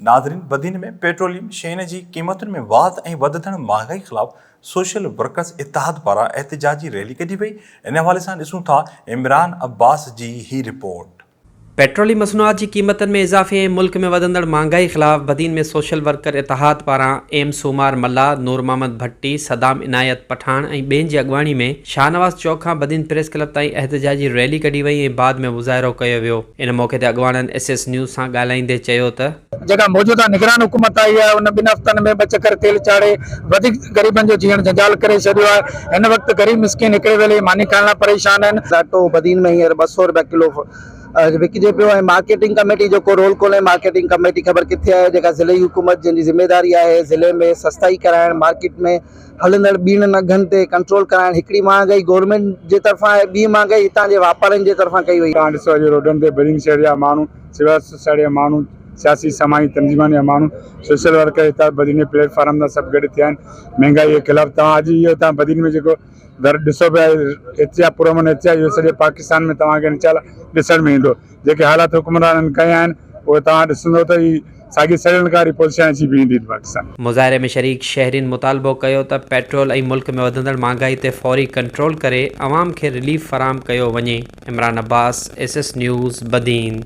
ناظرين بدين ۾ پيٽروليم شين جي قيمتن ۾ واڌ ۽ وڌندڙ مهانگائي خلاف سوشل ورڪرز اتحاد پاران احتجاجي ريلي ڪڍي وئي ان حوالي سان ڏسون ٿا عمران عباس جي هي رپورٽ. پيٽرولي مصنوعات جي قيمتن ۾ اضافي ۽ ملڪ ۾ وڌندڙ مھانگائي خلاف بدين ۾ سوشل ورڪر اتحاد پاران ايم سومار ملاح، نور محمد ڀٽي، صدام عنايت پٺاڻ ۽ ٻين جي اڳواڻي ۾ شاهنواز چوڪ کان بدين پريس ڪلب تائين احتجاجي ريلي ڪڍي وئي ۽ بعد ۾ مظاهرو ڪيو ويو. ان موقعي تي اڳواڻن ايس ايس نيوز سان ڳالهائيندي چيو ته. جيڪا موجوده نگران حڪومت آئي آهي ان ٻن هفتن ۾ ٻه چڪر تيل چاڙهي وڌيڪ غريبن جو جيئڻ جنجال ڪري ڇڏيو آهي هن وقت غريب مسڪين هڪڙي ويلي جي ماني کائڻ لاء پريشان آهن. اٽو بدين ۾ هينئر 200 رپيا ڪلو وڪجي پيو ۽ مارڪيٽنگ ڪميٽي جو ڪو رول ڪونهي مارڪيٽنگ ڪميٽي خبر ڪٿي آهي جيڪا ضلعي حڪومت جنهن جي ذميواري آهي ضلعي ۾ سستائي ڪرائڻ مارڪيٽ ۾ هلندڙ ٻيڻن اگهن تي ڪنٽرول ڪرائڻ هڪڙي مهانگائي گورنمينٽ جي طرفان آهي ٻي مهانگائي هتان جي واپارين جي طرفان ڪئي وئي. توهان ڏسو اڄ روڊن تي بدين شهر جا ماڻهو سول سوسائٽي جا ماڻهو سياسي سماجي تنظيمن جا ماڻهو سوشل ورڪر هتان بدين جي پليٽ فارم تان سڀ گڏ ٿيا آهن مهنگائي جي خلاف توهان اڄ اهو توهان بدين ۾ جيڪو در ڏسو پيا احتجاج پرامن احتجاج اهو سڄي پاڪستان ۾ توهان کي انشاء الله ڏسڻ ۾ ايندو جيڪي حالات حڪمرانن ڪيا آهن اهي توهان ڏسندو ته هي ساڳي سڙيل ڪاري پوزيشن اچي بيهندي پاڪستان ۾. مظاهري ۾ شريڪ شهرين مطالبو ڪيو ته پيٽرول ۽ ملڪ ۾ وڌندڙ مهانگائي تي فوري ڪنٽرول ڪري عوام کي رليف فراهم ڪيو وڃي، Imran Abbas, S S news, Badin.